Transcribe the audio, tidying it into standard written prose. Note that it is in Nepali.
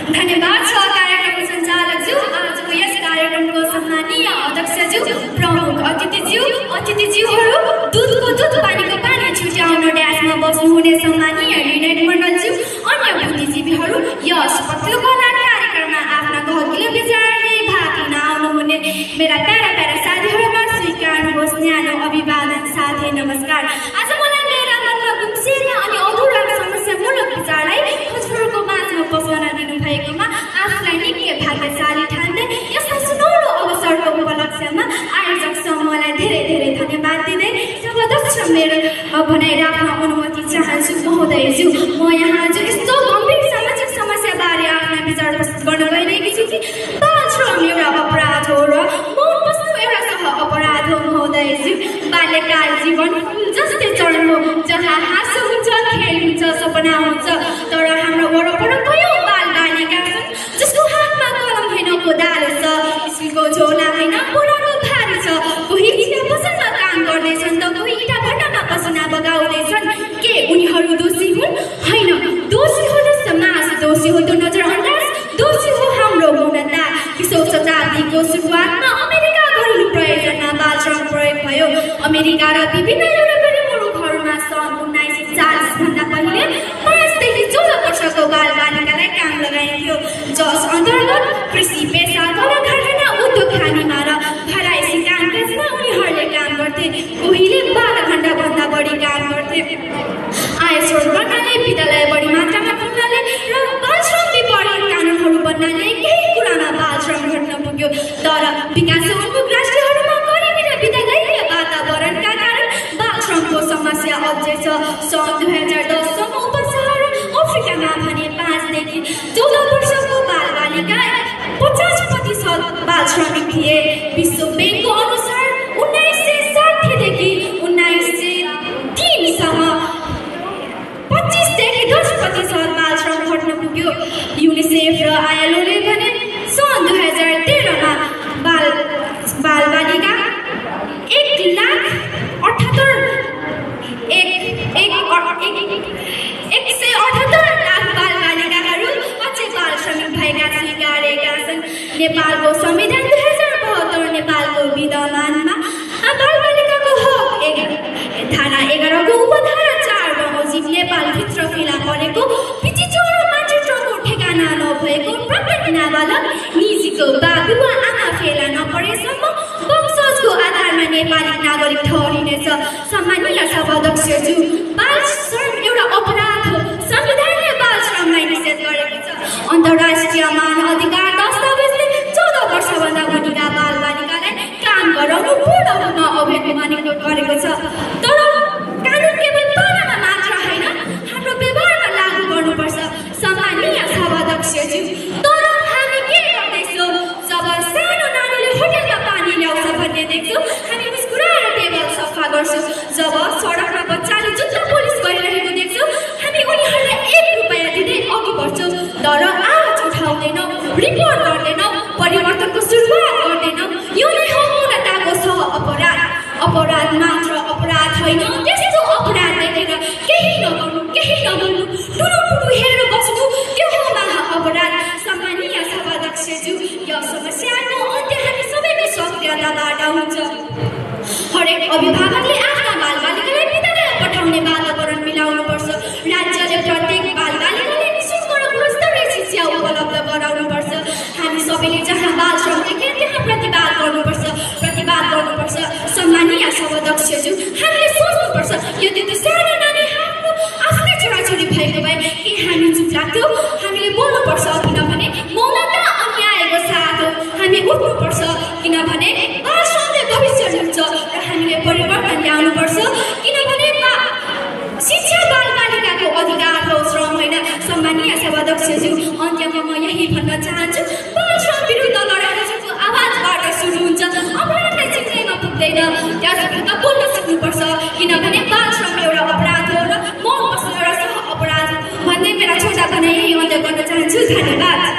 धन्यवाद छ कार्यक्रमको सञ्चालकज्यू, आजको यस कार्यक्रमको सम्मानीय अध्यक्षज्यू, प्रमुख अतिथिज्यूहरू, दुधको दुध पानीको पानी छुट्याउन ड्यासमा बस्नुहुने सम्मानीय निर्णय मण्डलज्यू, अन्य बुद्धिजीवीहरू, यस पत्रकला कार्यक्रममा आफ्ना गहकिलो विचारले भाग लिन आउनुहुने मेरा प्यारा साथीहरूमा स्वीकार्नुहोस् न्यानो अभिवादन साथै नमस्कार। आज मलाई मेरा मनमा गुम्सिएर अनि अधुरा समस्यामूलक विचारलाई हजुरहरूको माझमा पस्न दिनुभएकोमा आफूलाई निकै भाग्यशाली ठान्दै यस्ता सुनौलो अवसरको उपलक्ष्यमा आयोजक समूहलाई धेरै धन्यवाद दिँदै जबरदस्त मेरो भनाइ राख्न अनुमति चाहन्छु। महोदयज्यू, म यहाँ आज यस्तो गम्भीर सामाजिक समस्याबारे आफ्ना विचार प्रस्तुत गर्न गइरहेकी छु कि बाल श्रम एउटा अपराध हो र मौन बस्नु एउटा सह अपराध हो। महोदयज्यू, बाल्यकाल जीवन फुल जस्तै चरण हो जहाँ हाँसो हुन्छ, खेल हुन्छ, सपना हुन्छ, तर हाम्रो वरपर कयौँ बाल बालिका छन् जसको हातमा कलम होइन कोदालो छ, स्कुलको झोला होइन पुरानो भारी छ, कोही इँटा पसलमा काम गर्दैछन् त कोही इँटा भट्टामा पसिना बगाउँदैछन्। के उनीहरू दोषी हुन्? होइन, दोषी हो त समाज, दोषी हो त नजरअन्दाज, दोषी हो हाम्रो मौनता। 20औं शताब्दीको सुरुवातमा अमेरिका घरेलु प्रयोजनमा बाल श्रम प्रयोग भयो। अमेरिका र विभिन्न युरोपेली मुलुकहरूमा सन् 1940 भन्दा पहिले 5 देखि 14 वर्षको बाल बालिकालाई काम लगाइन्थ्यो, जस अन्तर्गत कृषि पेसा, कला कारखाना, उद्योग खानीमा र घराइसी कामकाजमा उनीहरूले काम गर्थे। कोहीले 12 घण्टाभन्दा बढी काम गर्थे। आय स्रोत बढ्नाले, विद्यालय बढी मात्रामा खुल्नाले र बाल श्रम विपरीत कानुनहरू बन्नाले केही कुरामा बाल श्रम घट्न पुग्यो। तर विकासोन्मुख राष्ट्रहरूमा गरिबी र विद्यालयीय वातावरणका कारण बाल श्रमको समस्या अझै छ। सन् 2010 सम्म उपसागर अफ्रिकामा भने 5 देखि 14 वर्षको बाल बालिका 50% बाल श्रमिक थिए। विश्व ब्याङ्कको अनुसार 1960 देखि 1903 सम्म 25 देखि 10% बाल श्रम घट्न पुग्यो। युनिसेफ र आईएलओले भने सन् 2013 मा बाल बालिका 178 लाख बाल बालिकाहरू अझै बाल श्रमिक भएका स्वीकारेका छन्। नेपालको संविधान 2072 नेपालको विद्यमानमा बाल बालिकाको हक धारा 11 को उपधारा 4 बमोजिम नेपालभित्र फेला परेको विचित्र मातृत्वको ठेगाना नभएको प्रत्येक नाबालक निजीको बाबु वा आमा फेला नपरेसम्म वंशजको आधारमा नेपाली नागरिक ठहरिनेछ। सम्मानीय सभाध्यक्षज्यू, बाल श्रम एउटा अपराध हो। संविधानले बाल श्रमलाई निषेध गरेको छ। अन्तर्राष्ट्रिय मानव अधिकार दस्तावेजले 14 वर्षभन्दा बढीका बाल बालिकालाई काम गराउनु पूर्ण हुन अवैध गरेको छ। तर कानुन केवल पालना मात्र होइन, हाम्रो व्यवहारमा लागू गर्नुपर्छ। सम्मानीय सभाध्यक्षज्यू, तर हामी के गर्दैछौँ? जब सानो नानीले होटलमा पानी ल्याउँछ भन्ने देख्छौँ, हामी मुस्कुराएर टेबल सफा गर्छौँ। जब सडकमा बच्चाले जुत्ता पोलिस गरिरहेको देख्छौँ, हामी उनीहरूलाई 1 रुपैयाँ दिँदै अघि बढ्छौँ। तर आवाज उठाउँदैनौँ, रिपोर्ट गर्दैनौँ, परिवर्तनको सुरुवात गर्दैनौँ। यो नै हो मौनताको सह अपराध। अपराध मात्र अपराध होइन, त्यस्तो अपराध देखेर केही नगर्नु, टुडु हेरेर बस्नु, त्यो हो महा अपराध। सम्मानीय सभाध्यक्षज्यू, यो समस्याको अन्त्य हामी सबैको सक्रियताबाट हुन्छ। हरेक अभिभावकले आफ्ना बाल बालिकालाई विद्यालय पठाउने वातावरण मिलाउनुपर्छ। राज्यले प्रत्येक बाल बालिकालाई निःशुल्क र गुणस्तरीय शिक्षा उपलब्ध गराउनुपर्छ। हामी सबैले जहाँ बाल श्रम देखे त्यहाँ प्रतिवाद गर्नुपर्छ। सम्मानीय सभाध्यक्षज्यू, हामीले सोच्नुपर्छ, यदि त्यो सानो नानी आफ्नै छोराछोरी भएको भए के हामी चुप लाग्थ्यौँ? हामीले बोल्नुपर्छ, किनभने मौनता अन्यायको साथ हो। हामी उठ्नुपर्छ, किनभने बाल श्रमले भविष्य ल्याउँछ र हामीले परिवर्तन ल्याउनुपर्छ, किनभने शिक्षा बाल बालिकाको अधिकार हो, श्रम होइन। सम्मानीय सभाध्यक्षज्यू, अन्त्यमा म यही भन्न चाहन्छु, बाल श्रम विरुद्ध लडाइँ आवाजबाट सुरु हुन्छ। अपराधलाई चिन्दैमा पुग्दैन, त्यसबाट बोल्न सिक्नुपर्छ, किनभने बाल श्रम एउटा अपराध हो र मौन बस्नु एउटा सह अपराध भन्दै मेरा छोटा भनाइ यही अन्त्य गर्न चाहन्छु। धन्यवाद।